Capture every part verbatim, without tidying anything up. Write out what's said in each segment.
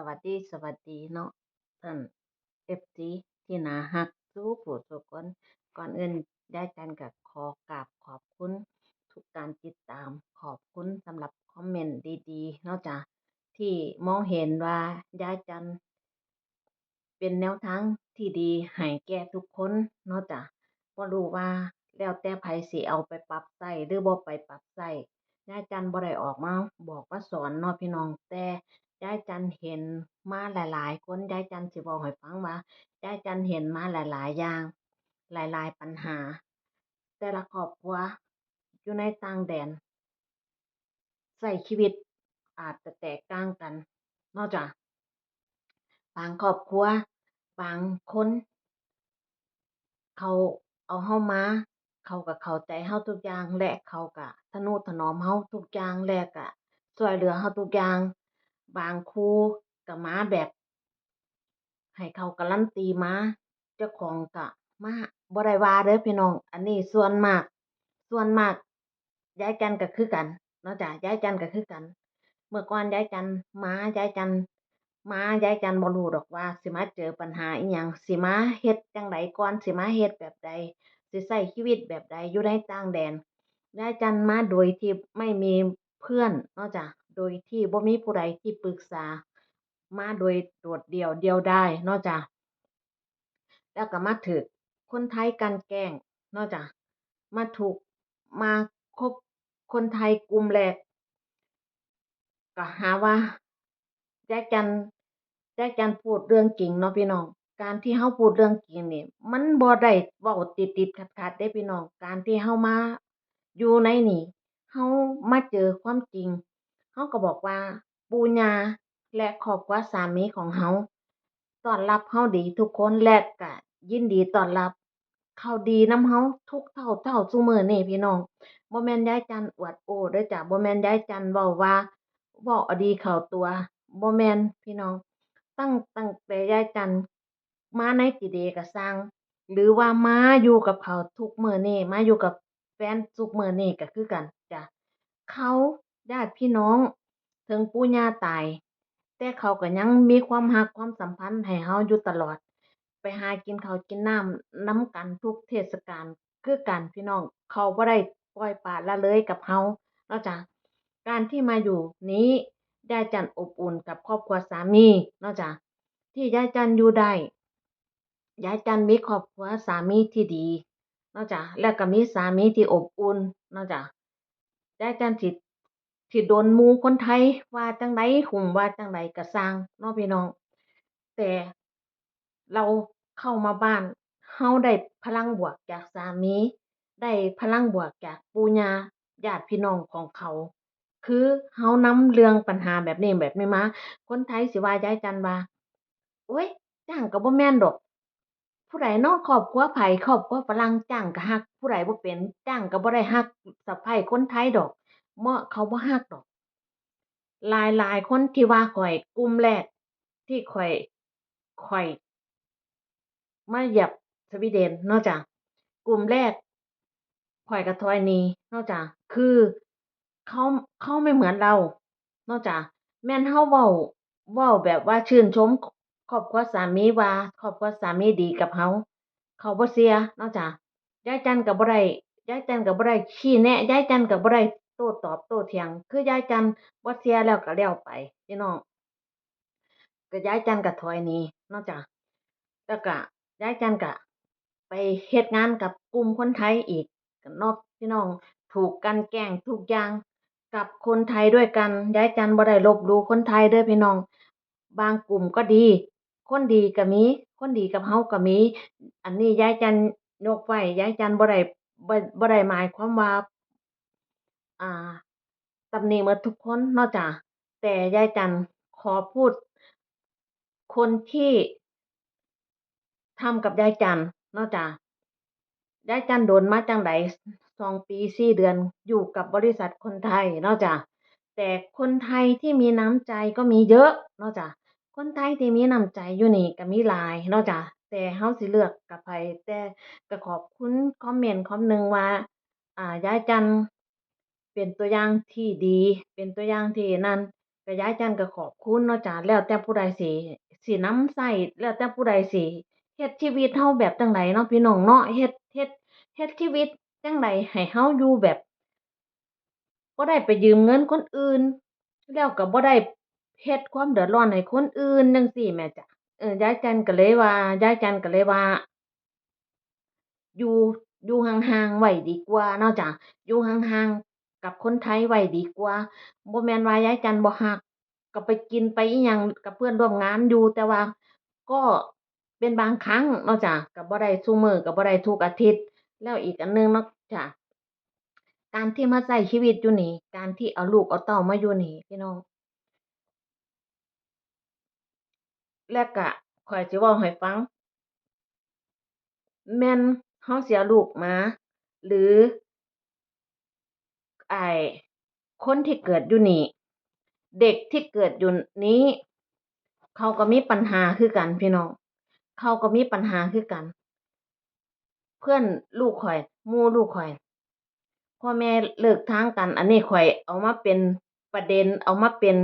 วัสดี สวัสดีเนาะ ท่าน เอฟซี ที่น่าฮักทุกผู้ทุกคน ก่อนอื่นยายจันก็ขอกราบขอบคุณทุกการติดตาม ขอบคุณสำหรับคอมเมนต์ดีๆ เนาะจ้ะ ที่มองเห็นว่ายายจันเป็นแนวทางที่ดีให้แก่ทุกคนเนาะจ้ะ บ่รู้ว่าแล้วแต่ไผสิเอาไปปรับใช้หรือบ่ไปปรับใช้ ยายจันบ่ได้ออกมาบอกมาสอนเนาะพี่น้อง แต่ยายจันเห็นมาหลายๆ คน ยายจันสิเว้าให้ฟังว่า ยายจันเห็นมาหลายๆ อย่าง หลายๆ ปัญหา แต่ละครอบครัวอยู่ในต่างแดน ใช้ชีวิตอาจจะแตกต่างกันเนาะจ้ะ บางครอบครัว บางคน เขาเอาเฮามา เขาก็เข้าใจเฮาทุกอย่าง และเขาก็ทะนุถนอมเฮาทุกอย่าง และก็ช่วยเหลือเฮาทุกอย่าง บางคู่ก็มาแบบ ให้เขาการันตีมา เจ้าของก็มา บ่ได้ว่าเด้อพี่น้อง อันนี้ส่วนมาก ส่วนมาก ยายจันก็คือกันเนาะจ้ะ ยายจันก็คือกัน เมื่อก่อนยายจันมา ยายจันมา ยายจันบ่รู้ดอกว่าสิมาเจอปัญหาอิหยัง สิมาเฮ็ดจั่งใดก่อน สิมาเฮ็ดแบบใด สิใช้ชีวิตแบบใด อยู่ในต่างแดน ยายจันมาโดยที่ไม่มีเพื่อนเนาะจ้ะ โดยที่บ่มีผู้ใดที่ปรึกษา มาโดยโดดเดี่ยวเดี่ยวดายเนาะจ้ะ แล้วก็มาถูกคนไทยกลั่นแกล้งเนาะจ้ะ มาถูก มาคบคนไทยกลุ่มแรก ก็หาว่า ยายจัน ยายจันพูดเรื่องจริงเนาะพี่น้อง การที่เฮาพูดเรื่องจริงนี่ มันบ่ได้เว้าติดๆ ขัดๆ เด้พี่น้อง การที่เฮามาอยู่ในนี่ เฮามาเจอความจริง เฮาก็บอกว่าปู่ย่าและครอบครัวสามีของเฮา ต้อนรับเฮาดีทุกคน และก็ยินดีต้อนรับ เขาดีนำเฮาทุกเฒ่า เฒ่าซุมื้อนี้พี่น้อง บ่แม่นยายจันอวดโอ้เด้อจ้ะ บ่แม่นยายจันเว้าว่า เว้าเอาดีเข้าตัว บ่แม่นพี่น้อง ตั้ง ตั้งแต่ยายจันมาในติเดก็ซ่าง หรือว่ามาอยู่กับเขาทุกมื้อนี้ มาอยู่กับแฟนทุกมื้อนี้ก็คือกันจ้ะ เขาญาติพี่น้อง ถึงปู่ย่าตาย แต่เขาก็ยังมีความฮักความสัมพันธ์ให้เฮาอยู่ตลอด ไปหากินข้าวกินน้ำนำกันทุกเทศกาลคือกันพี่น้อง เขาบ่ได้ปล่อยปละละเลยกับเฮาเนาะจ้ะ การที่มาอยู่นี้ ยายจันอบอุ่นกับครอบครัวสามีเนาะจ้ะ ที่ยายจันอยู่ได้ ยายจันมีครอบครัวสามีที่ดีเนาะจ้ะ แล้วก็มีสามีที่อบอุ่นเนาะจ้ะ ยายจันสิ สิโดนหมู่คนไทยว่าจั่งใด ฮุ้มว่าจั่งใดก็ซ่างเนาะพี่น้อง แต่เราเข้ามาบ้าน เราได้พลังบวกจากสามี ได้พลังบวกจากปู่ย่า ญาติพี่น้องของเขา คือเรานำเรื่องปัญหาแบบนี้ แบบนี้มา คนไทยสิว่ายายจันว่า โอ๊ย จั่งก็บ่แม่นดอก ผู้ใดเนาะ ครอบครัวไผ ครอบครัวฝรั่ง จั่งก็ฮักผู้ใดบ่เป็น จั่งก็บ่ได้ฮักสะใภ้คนไทยดอก เนาะ เขาบ่ฮักดอก หลายๆ คนที่ว่าข้อย กลุ่มแรกที่ข้อย ข้อยมาเหยียบสวีเดนเนาะจ้ะ กลุ่มแรก ข้อยก็ถอยหนีเนาะจ้ะ คือเขา เขาไม่เหมือนเราเนาะจ้ะ แม่นเราเว้า เว้าแบบว่าชื่นชมครอบครัวสามีว่าครอบครัวสามีดีกับเรา เขาบ่เชื่อเนาะจ้ะ ยายจันก็บ่ได้ ยายจันก็บ่ได้ชี้แนะ ยายจันก็บ่ได้โต้ตอบโต้เถียง คือยายจันบ่เชื่อแล้วก็แล้วไปพี่น้อง ก็ยายจันก็ถอยหนีเนาะจ้ะ แล้วก็ยายจันก็ไปเฮ็ดงานกับกลุ่มคนไทยอีกเนาะพี่น้อง ถูกกลั่นแกล้งทุกอย่างกับคนไทยด้วยกัน ยายจันบ่ได้ลบหลู่คนไทยเด้อพี่น้อง บางกลุ่มก็ดี คนดีก็มี คนดีกับเราก็มี อันนี้ยายจันยกไว้ ยายจันบ่ได้ บ่ บ่ได้หมายความว่า อ่า ตำหนิหมดทุกคนเนาะจ้ะ แต่ยายจันขอพูด คนที่ทำกับยายจันเนาะจ้ะ ยายจันโดนมาจั่งใด สองปีสี่เดือน อยู่กับบริษัทคนไทยเนาะจ้ะ แต่คนไทยที่มีน้ำใจก็มีเยอะเนาะจ้ะ คนไทยที่มีน้ำใจอยู่นี่ก็มีหลายเนาะจ้ะ แต่เราสิเลือกกับไผ แต่ก็ขอบคุณคอมเมนต์คอมหนึ่งว่า อ่า ยายจันเป็นตัวอย่างที่ดี เป็นตัวอย่างที่นั่น ก็ยายจันก็ขอบคุณเนาะจ้ะ แล้วแต่ผู้ใดสิ สินำใช้ แล้วแต่ผู้ใดสิเฮ็ดชีวิตเฮาแบบจั่งใดเนาะพี่น้องเนาะ เฮ็ด เฮ็ด เฮ็ดชีวิตจั่งใดให้เฮาอยู่แบบ บ่ได้ไปยืมเงินคนอื่น แล้วก็บ่ได้เฮ็ดความเดือดร้อนให้คนอื่นจั่งซี้แหมจ้ะ เออ ยายจันก็เลยว่า ยายจันก็เลยว่า อยู่ อยู่ห่างๆไว้ดีกว่าเนาะจ้ะ อยู่ห่างๆกับคนไทยไว้ดีกว่า บ่แม่นว่ายายจันบ่ฮัก ก็ไปกินไปอิหยังกับเพื่อนร่วมงานอยู่ แต่ว่าก็เป็นบางครั้งเนาะจ้ะ ก็บ่ได้ซุมื้อ ก็บ่ได้ทุกอาทิตย์ แล้วอีกอันหนึ่งเนาะจ้ะ การที่มาใช้ชีวิตอยู่นี่ การที่เอาลูกเอาเต้ามาอยู่นี่พี่น้อง และก็ข้อยสิเว้าให้ฟัง แม่นเฮาเสียลูกมา หรือ อ้าย คนที่เกิดอยู่นี่ เด็กที่เกิดอยู่นี้ เขาก็มีปัญหาคือกันพี่น้อง เขาก็มีปัญหาคือกัน เพื่อนลูกข้อย หมู่ลูกข้อย พ่อแม่เลิกทางกัน อันนี้ข้อยเอามาเป็นประเด็น เอามาเป็น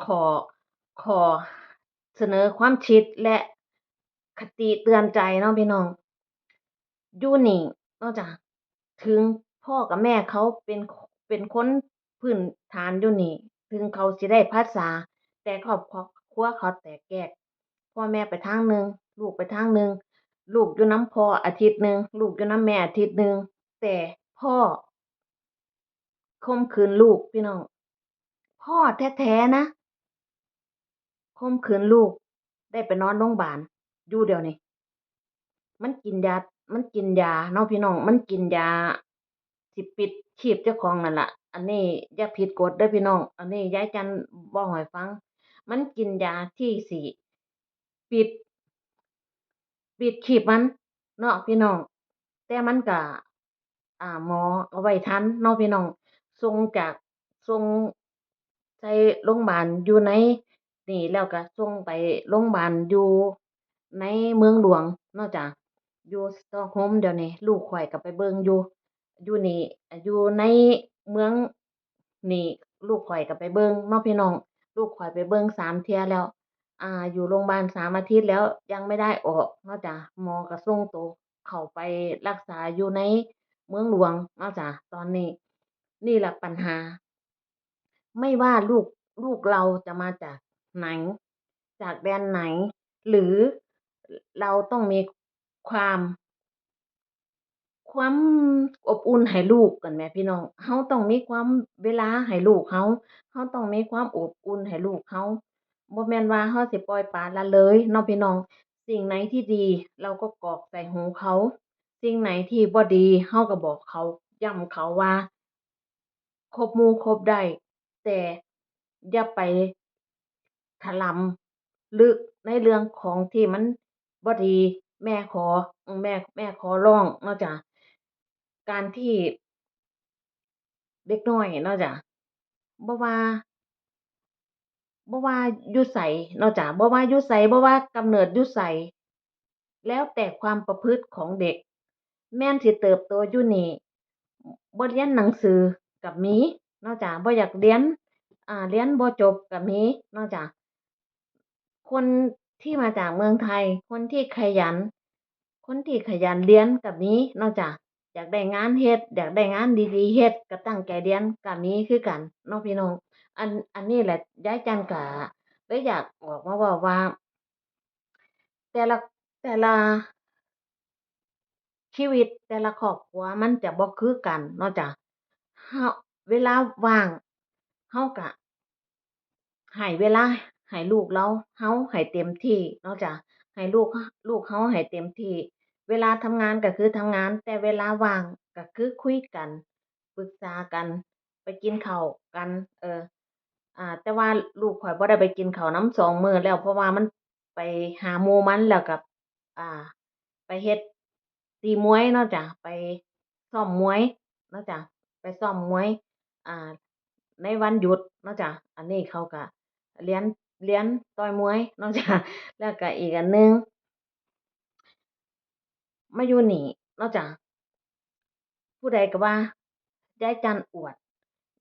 ข้อ ข้อเสนอความคิดและคติเตือนใจเนาะพี่น้อง อยู่นี่เนาะจ้ะ ถึงพ่อกับแม่เขาเป็น เป็นคนพื้นฐานอยู่นี่ ถึงเขาสิได้ภาษา แต่ครอบครัวเขาแตกแยก พ่อแม่ไปทางหนึ่ง ลูกไปทางหนึ่ง ลูกอยู่นำพ่ออาทิตย์หนึ่ง ลูกอยู่นำแม่อาทิตย์หนึ่ง แต่พ่อข่มขืนลูกพี่น้อง พ่อแท้ๆนะ ข่มขืนลูก ได้ไปนอนโรงบาลอยู่เดี๋ยวนี้ มันกินยา มันกินยาเนาะพี่น้อง มันกินยา สิปิดชีพเจ้าของนั่นล่ะ อันนี้อย่าผิดกฎเด้อพี่น้อง อันนี้ยายจันเว้าให้ฟัง มันกินยาที่สิปิด ปิดชีพมันเนาะพี่น้อง แต่มันก็ อ่า หมอเอาไว้ทันเนาะพี่น้อง ส่งจาก ส่งใส่โรงบาลอยู่ในนี่ แล้วก็ส่งไปโรงบาลอยู่ในเมืองหลวงเนาะจ้ะ อยู่สต็อกโฮล์มเดี๋ยวนี้ ลูกข้อยก็ไปเบิ่งอยู่ อยู่นี่ อยู่ในเมืองนี่ ลูกข้อยก็ไปเบิ่งเนาะพี่น้อง ลูกข้อยไปเบิ่งสามเทื่อแล้ว อ่า อยู่โรงบาลสามอาทิตย์แล้ว ยังไม่ได้ออกเนาะจ้ะ หมอก็ส่งโตเข้าไปรักษาอยู่ในเมืองหลวงเนาะจ้ะ ตอนนี้ นี่แหละปัญหา ไม่ว่าลูก ลูกเราจะมาจากไหน จากแดนไหน หรือเราต้องมีความ ความอบอุ่นให้ลูกกันแหมพี่น้อง เฮาต้องมีความเวลาให้ลูกเฮา เฮาต้องมีความอบอุ่นให้ลูกเฮา บ่แม่นว่าเฮาสิปล่อยปละละเลยเนาะพี่น้อง สิ่งไหนที่ดีเราก็กรอกใส่หูเขา สิ่งไหนที่บ่ดีเฮาก็บอกเขา ย้ำเขาว่า คบหมู่คบได้ แต่อย่าไปถลำลึกในเรื่องของที่มันบ่ดี แม่ขอ แม่ แม่ขอร้องเนาะจ้ะ การที่เด็กน้อยเนาะจ้ะ บ่ว่า บ่ว่าอยู่ไสเนาะจ้ะ บ่ว่าอยู่ไส บ่ว่ากำเนิดอยู่ไส แล้วแต่ความประพฤติของเด็ก แม่นสิเติบโตอยู่นี่ บ่เรียนหนังสือก็มีเนาะจ้ะ บ่อยากเรียน อ่า เรียนบ่จบก็มีเนาะจ้ะ คนที่มาจากเมืองไทย คนที่ขยัน คนที่ขยันเรียนก็มีเนาะจ้ะ อยากได้งานเฮ็ด อยากได้งานดีๆเฮ็ด ก็ตั้งใจเรียนก็มีคือกันเนาะพี่น้อง อัน อันนี้แหละยายจันก็เลยอยากออกมาเว้าว่า แต่ละ แต่ละชีวิตแต่ละครอบครัวมันจะบ่คือกันเนาะจ้ะ เฮา เวลาว่าง เฮาก็ให้เวลาให้ลูกเรา เฮาให้เต็มที่เนาะจ้ะ ให้ลูก ลูกเฮาให้เต็มที่ เวลาทำงานก็คือทำงาน แต่เวลาว่างก็คือคุยกัน ปรึกษากัน ไปกินข้าวกัน เออ อ่า แต่ว่าลูกข้อยบ่ได้ไปกินข้าวนำสองมื้อแล้ว เพราะว่ามันไปหาหมู่มัน แล้วก็ อ่า ไปเฮ็ดตีมวยเนาะจ้ะ ไปซ้อมมวยเนาะจ้ะ ไปซ้อมมวย อ่า ในวันหยุดเนาะจ้ะ อันนี้เขาก็เรียน เรียนต่อยมวยเนาะจ้ะ แล้วก็อีกอันหนึ่ง มาอยู่นี่เนาะจ้ะ ผู้ใดก็ว่ายายจันอวด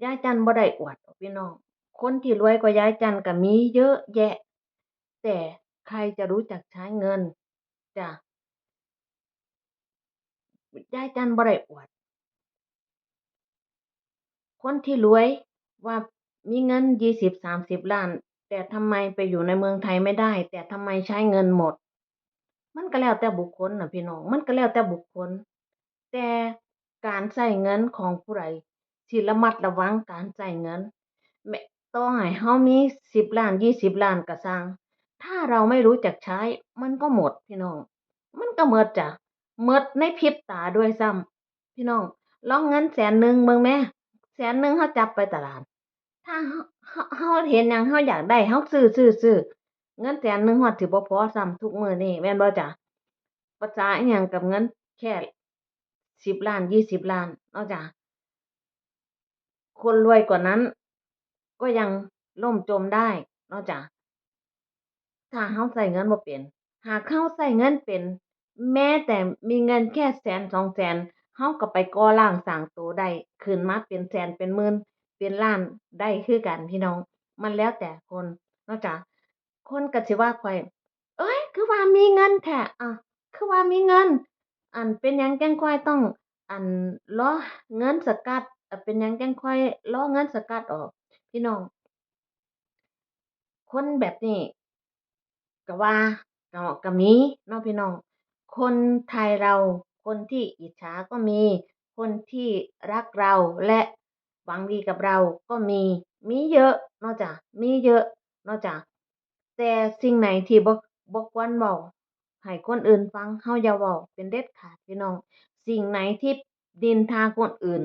ยายจันบ่ได้อวดดอกพี่น้อง คนที่รวยกว่ายายจันก็มีเยอะแยะ แต่ใครจะรู้จักใช้เงินจ้ะ ยายจันบ่ได้อวด คนที่รวยว่ามีเงินยี่สิบสามสิบล้าน แต่ทำไมไปอยู่ในเมืองไทยไม่ได้ แต่ทำไมใช้เงินหมด มันก็แล้วแต่บุคคลน่ะพี่น้อง มันก็แล้วแต่บุคคล แต่การใช้เงินของผู้ใด สิระมัดระวังการใช้เงิน แม้ ต่อให้เฮามีสิบล้าน ยี่สิบล้านก็ซ่าง ถ้าเราไม่รู้จักใช้ มันก็หมดพี่น้อง มันก็หมดจ้ะ หมดในพริบตาด้วยซ้ำ พี่น้อง ลองเงินแสนหนึ่งเบิ่งแหม แสนหนึ่งเฮาจับไปตลาด ถ้าเฮา เฮา เฮาเห็นหยังเฮาอยากได้ เฮาซื้อ ซื้อ ซื้อ เงินแสนหนึ่งฮอดสิบ่พอซ้ำทุกมื้อนี้ แม่นบ่จ๊ะ ประสาอิหยังกับเงินแค่สิบล้าน ยี่สิบล้านเนาะจ๊ะ คนรวยกว่านั้น ก็ยังล่มจมได้เนาะจ๊ะ ถ้าเฮาใช้เงินบ่เป็น หากเฮาใช้เงินเป็น แม้แต่มีเงินแค่แสนสองแสน เฮาก็ไปก่อร่างสร้างโตได้ ขึ้นมาเป็นแสน เป็นหมื่น เป็นล้านได้คือกันพี่น้อง มันแล้วแต่คนเนาะจ๊ะ คนก็สิว่าข้อย เอ้ย คือว่ามีเงินแท้ อ่ะ คือว่ามีเงิน อัน เป็นหยังจั่งค่อยต้อง อัน รอเงินสกัด เอ่อ เป็นหยังจั่งค่อยรอเงินสกัดออก พี่น้อง คนแบบนี้ ก็ว่า ก็ ก็มีเนาะพี่น้อง คนไทยเรา คนที่อิจฉาก็มี คนที่รักเราและหวังดีกับเราก็มี มีเยอะเนาะจ๊ะ มีเยอะเนาะจ๊ะ แต่สิ่งไหนที่บ่ บ่ควรเว้าให้คนอื่นฟัง เฮาอย่าเว้าเป็นเด็ดขาดพี่น้อง สิ่งไหนที่นินทาคนอื่น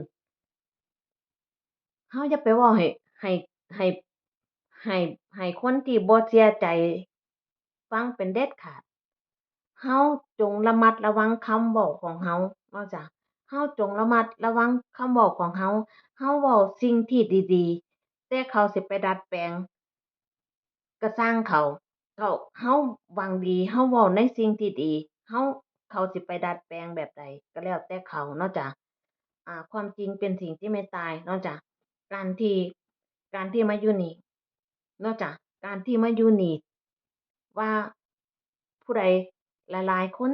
เฮาอย่าไปเว้าให้ ให้ ให้ ให้ ให้คนที่บ่เชื่อใจฟังเป็นเด็ดขาด เฮาจงระมัดระวังคำเว้าของเฮาเนาะจ๊ะ เฮาจงระมัดระวังคำเว้าของเฮา เฮาเว้าสิ่งที่ดีๆ แต่เขาสิไปดัดแปลง ก็ซ่างเขา เขา เฮาหวังดี เฮาเว้าในสิ่งที่ดี เฮา เขาสิไปดัดแปลงแบบใดก็แล้วแต่เขาเนาะจ๊ะ อ่า ความจริงเป็นสิ่งที่ไม่ตายเนาะจ๊ะ การที่ การที่มาอยู่นี่เนาะจ๊ะ การที่มาอยู่นี่ ว่าผู้ใดหลายๆคน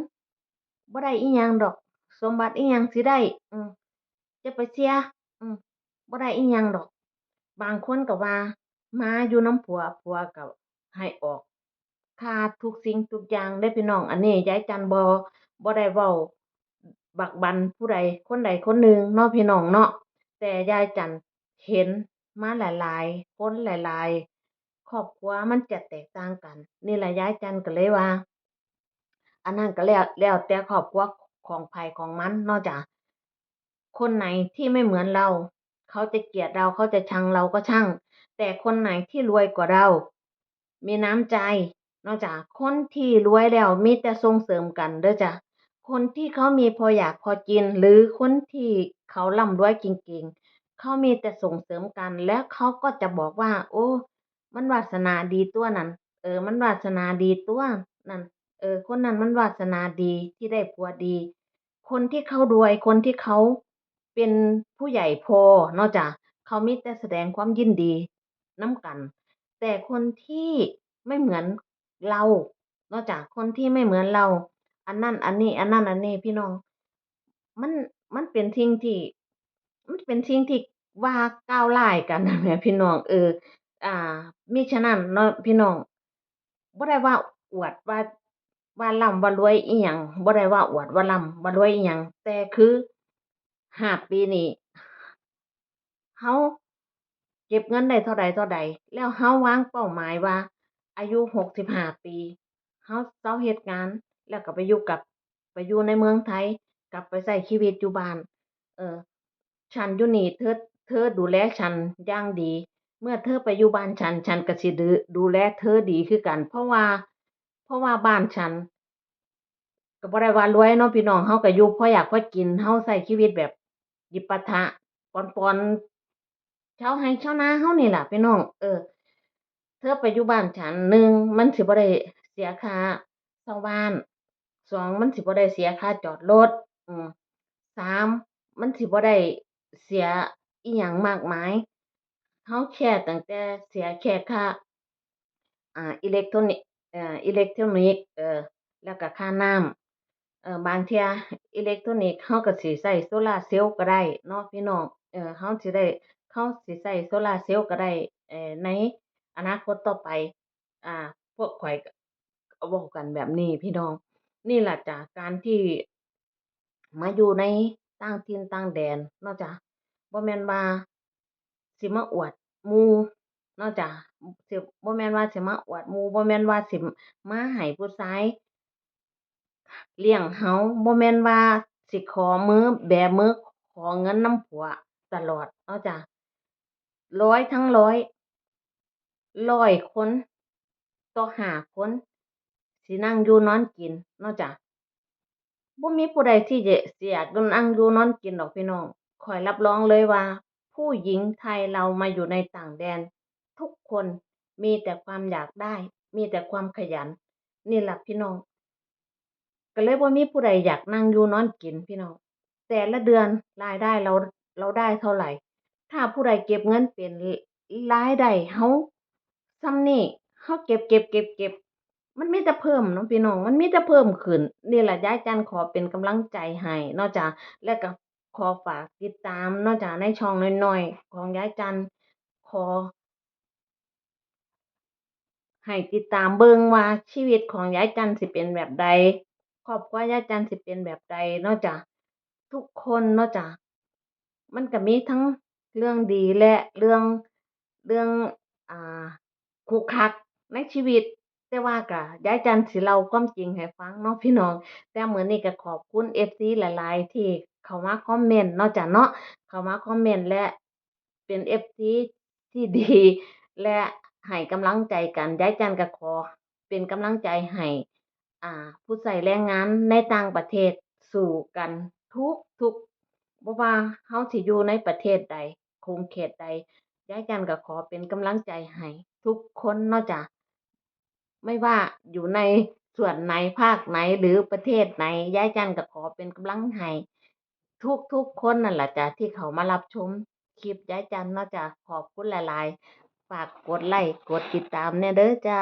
บ่ได้อิหยังดอก สมบัติอิหยังสิได้ อืม จะไปเสีย อืม บ่ได้อิหยังดอก บางคนก็ว่ามาอยู่นำผัว ผัวก็ให้ออกค่าทุกสิ่งทุกอย่างเด้อพี่น้อง อันนี้ยายจันบ่ บ่ได้เว้าบักบั่นผู้ใดคนใดคนหนึ่งเนาะพี่น้องเนาะ แต่ยายจันเห็นมาหลายๆ คนหลายๆ ครอบครัวมันจะแตกต่างกัน นี่ล่ะยายจันก็เลยว่า อันนั้นก็แล้ว แล้วแต่ครอบครัวของไผของมันเนาะจ๊ะ คนไหนที่ไม่เหมือนเรา เขาจะเกลียดเรา เขาจะชังเราก็ช่าง แต่คนไหนที่รวยกว่าเรา มีน้ำใจเนาะจ๊ะ คนที่รวยแล้วมีแต่ส่งเสริมกันเด้อจ๊ะ คนที่เขามีพออยากพอกิน หรือคนที่เขาร่ำรวยเก่งๆ เขามีแต่ส่งเสริมกัน แล้วเขาก็จะบอกว่า โอ้ มันวาสนาดีตั๊วนั่น เออ มันวาสนาดีตั๊วนั่น เออ คนนั้นมันวาสนาดีที่ได้ผัวดี คนที่เขารวย คนที่เขาเป็นผู้ใหญ่พอเนาะจ๊ะ เขามีแต่แสดงความยินดีนำกัน แต่คนที่ไม่เหมือนเราเนาะจ๊ะ คนที่ไม่เหมือนเรา อันนั้นอันนี้ อันนั้นอันนี้ พี่น้อง มัน มันเป็นสิ่งที่ มันเป็นสิ่งที่ว่าก้าวร้ายกันนะแหมพี่น้อง เออ อ่า มิฉะนั้นเนาะพี่น้อง บ่ได้ว่าอวดว่า ว่าร่ำว่ารวยอิหยัง บ่ได้ว่าอวดว่าร่ำว่ารวยอิหยัง แต่คือห้าปีนี้ เฮาเก็บเงินได้เท่าใดเท่าใด แล้วเฮาวางเป้าหมายว่าอายุหกสิบห้าปี เฮาเซาเฮ็ดงาน แล้วก็ไปอยู่กับ ไปอยู่ในเมืองไทย กลับไปใช้ชีวิตอยู่บ้าน เออ ฉันอยู่นี่ เธอ เธอดูแลฉันอย่างดี เมื่อเธอไปอยู่บ้านฉัน ฉันก็สิดู ดูแลเธอดีคือกัน เพราะว่า เพราะว่าบ้านฉัน ก็บ่ได้ว่ารวยเนาะพี่น้อง เฮาก็อยู่พออยากพอกิน เฮาใช้ชีวิตแบบจิปาถะ ปอนๆ ชาวไร่ชาวนาเฮานี่ล่ะพี่น้อง เออ เธอไปอยู่บ้านฉัน หนึ่ง มันสิบ่ได้เสียค่าเช่าบ้าน สอง มันสิบ่ได้เสียค่าจอดรถ อืม สาม มันสิบ่ได้เสียอิหยังมากมาย เฮาแค่ตั้งแต่เสียแค่ค่า อ่า อิเล็กทรอนิก เอ่อ อิเล็กทรอนิก เอ่อ แล้วก็ค่าน้ำ เอ่อ บางเทื่ออิเล็กทรอนิกเฮาก็สิใช้โซลาร์เซลล์ก็ได้เนาะพี่น้อง เอ่อ เฮาสิได้ เฮาสิใช้โซลาร์เซลล์ก็ได้ เอ่อ ในอนาคตต่อไป อ่า พวกข้อยก็เว้ากันแบบนี้พี่น้อง นี่ล่ะจ้ะ การที่มาอยู่ในต่างถิ่นต่างแดนเนาะจ้ะ บ่แม่นว่าสิมาอวดหมู่เนาะจ้ะ สิ บ่แม่นว่าสิมาอวดหมู่ บ่แม่นว่าสิมาให้ผู้ชายเลี้ยงเฮา บ่แม่นว่าสิขอมือ แบมือขอเงินนำผัวตลอดเนาะจ้ะ ร้อยทั้งร้อย ร้อยคนต่อห้าคน สินั่งอยู่นอนกินเนาะจ้ะ บ่มีผู้ใดที่จะ สิอยากนั่งอยู่นอนกินดอกพี่น้อง ข้อยรับรองเลยว่า ผู้หญิงไทยเรามาอยู่ในต่างแดน ทุกคนมีแต่ความอยากได้ มีแต่ความขยัน นี่ล่ะพี่น้อง ก็เลยบ่มีผู้ใดอยากนั่งอยู่นอนกินพี่น้อง แต่ละเดือนรายได้เรา เราได้เท่าไหร่ ถ้าผู้ใดเก็บเงินเป็น รายได้เฮาส่ำนี้ เฮาเก็บ เก็บ เก็บ เก็บ มันมีแต่เพิ่มเนาะพี่น้อง มันมีแต่เพิ่มขึ้น นี่ล่ะยายจันขอเป็นกำลังใจให้เนาะจ้ะ และก็ขอฝากติดตามเนาะจ้ะ ในช่องน้อยๆของยายจัน ขอ ให้ติดตามเบิ่งว่าชีวิตของยายจันสิเป็นแบบใด ครอบครัวยายจันสิเป็นแบบใดเนาะจ้ะ ทุกคนเนาะจ้ะ มันก็มีทั้งเรื่องดีและเรื่อง เรื่อง อ่า ขรุกขระในชีวิต แต่ว่าก็ยายจันสิเล่าความจริงให้ฟังเนาะพี่น้อง แต่มื้อนี้ก็ขอบคุณเอฟซีหลายๆที่เข้ามาคอมเมนต์เนาะจ้ะเนาะ เข้ามาคอมเมนต์และ เป็นเอฟซีที่ดี และให้กำลังใจกัน ยายจันก็ขอเป็นกำลังใจให้ อ่า ผู้ใช้แรงงานในต่างประเทศสู้กันทุกๆ บ่ว่าเฮาสิอยู่ในประเทศใด ขอบเขตใด ยายจันก็ขอเป็นกำลังใจให้ทุกคนเนาะจ้ะ ไม่ว่าอยู่ในส่วนไหน ภาคไหน หรือประเทศไหน ยายจันก็ขอเป็นกำลังให้ทุกๆคนนั่นล่ะจ้ะ ที่เข้ามารับชมคลิปยายจันเนาะจ้ะ ขอบคุณหลายๆ ฝากกดไลก์ กดติดตามแหน่เด้อจ้า